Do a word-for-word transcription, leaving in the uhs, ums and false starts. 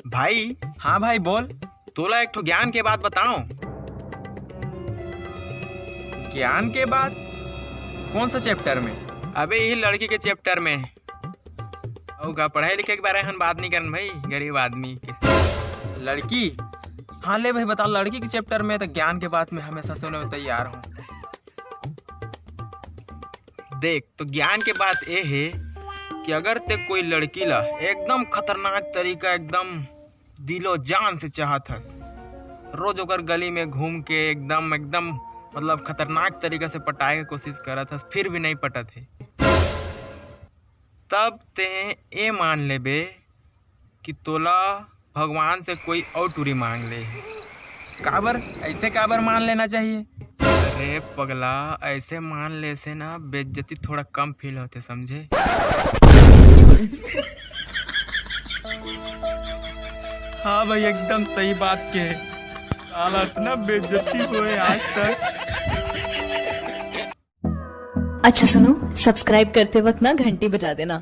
भाई। हाँ भाई, बोल। तोला एक ठो ज्ञान के बात बताओ। ज्ञान के बात? कौन सा चैप्टर में? अबे, यही लड़की के चैप्टर में। अउ का, पढ़ाई लिखे के बारे में बात नहीं करन भाई, गरीब आदमी के। लड़की? हाँ ले भाई, बता, लड़की के चैप्टर में तो ज्ञान के बात में हमेशा सुने में तैयार हूँ। देख, तो ज्ञान के बात ए हे कि अगर ते कोई लड़की ला एकदम खतरनाक तरीका, एकदम दिलो जान से चाहत हस, रोज ओकर गली में घूम के एकदम, एकदम मतलब खतरनाक तरीका से पटाए के कोशिश करत हस, फिर भी नहीं पटत हे, तब ते ए मान लेबे कि तोला भगवान से कोई अउ टूरी मांग ले हे। काबर? ऐसे काबर मान लेना चाहिए? अरे पगला, ऐसे मान ले से ना बेइज्जती थोड़ा कम फील होथे, समझे? हाँ भाई, एकदम सही बात के। साला इतना बेइज्जती होए आज तक। अच्छा सुनो, सब्सक्राइब करते वक्त ना घंटी बजा देना।